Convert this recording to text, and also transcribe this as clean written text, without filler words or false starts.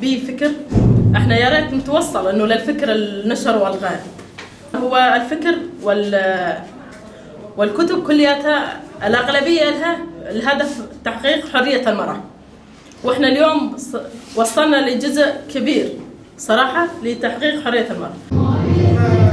بفكر احنا يا ريت نتوصل انه للفكر النشر والغاء هو الفكر والكتب كلياتها الأغلبية لها الهدف تحقيق حرية المرأة، واحنا اليوم وصلنا لجزء كبير صراحة لتحقيق حرية المرأة.